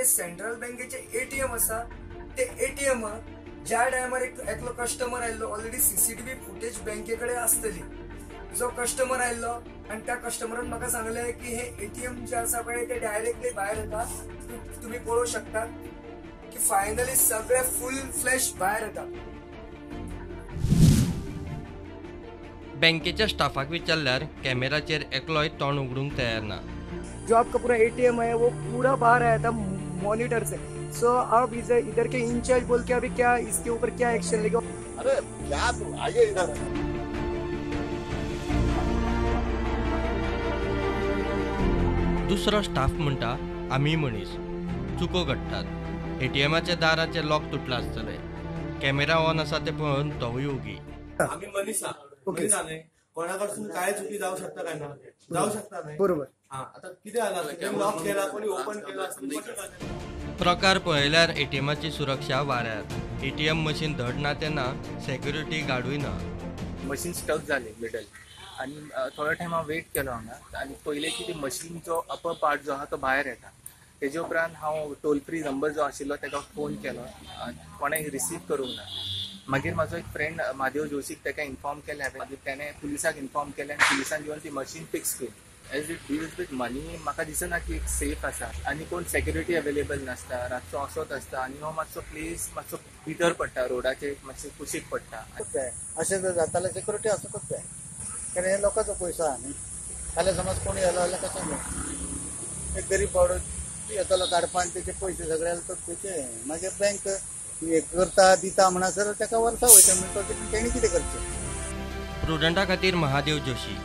Central बँकेचे ATM आसा ते एटीएम ज्या टायमार एकलो कस्टमर आयिल्लो, ऑलरेडी सीसीटीव्ही फुटेज बँके कडेन आसतली. जो कस्टमर आयिल्लो आनी त्या कस्टमरान म्हाका सांगलें की हे एटीएम जे आसा पळय ते डायरेक्टली भायर येता. तुमी पळोवंक शकता की फायनली सगळे फूल फ्लॅश भायर येता. बँकेच्या स्टाफाक विचारल्यार कॅमेराचेर एकलोय तोंड उगडूंक तयार ना. जो आपका पूरा एटीएम है वो पूरा बाहर आया था मॉनिटर से. सो आप इधर के इंचार्ज बोल के अभी क्या इसके ऊपर क्या एक्शन लेगा? अरे क्या तू आइए इधर. दुसरो स्टाफ म्हणटा आमी मनीस चुको घडटात. एटीएमाच्या दाराचे लॉक तुटला आसतले, कॅमेरा ऑन आसा ते पळोवन तोवूय ओगी. आमी मनीस न्ही, कोणा कडसून काय चुकी जावं शकता काय ना जावं शकता नाही, बरोबर. आता कितें जाला, लॉक केला कोणी ओपन केला. प्रकार पळयल्यार एटीएमाची सुरक्षा वाऱ्यार. एटीएम मशीन धड ना तेन्ना सेक्युरिटी गार्डूय ना. मशीन स्टक जालें मिडल आनी थोडो टायम हांव वेट केलो हांगा आनी पयलें की ती मशीनचो अपर पार्ट जो आहा तो भायर येता. तेजे उपरांत हांव टोल फ्री नंबर जो आशिल्लो ताका फोन केलो, कोणें रिसीव करूंक ना. मागीर म्हाजो एक फ्रेंड महादेव जोशीक ताका इन्फॉर्म केलें हांवें, मागीर तेणें पुलिसाक इन्फॉर्म केलें आनी पुलिसान येवन ती मशीन फिक्स केली. As it deals with money म्हाका दिसना की एक सेफ आसा आनी कोण सेक्युरिटी अवेलेबल नासता, रातचो असोच आसता आनी हो मातसो प्लेस मातसो भितर पडटा, रोडाचे मातशे कुशीक पडटा. अशें जर जाताल्यार सेक्युरिटी आसूंकच जाय, कारण हे लोकांचो पयसो आहा न्ही. फाल्यां समज कोण येलो जाल्यार कशें न्हू, एक गरीब बावडो येतलो काडपा आनी तेचे पयशे सगळे तो तेचे मागीर बँक हे करता दिता म्हणसर ताका वर्सां वयता, म्हणटा तेणी कितें करचें. प्रुडंटा खातीर महादेव जोशी,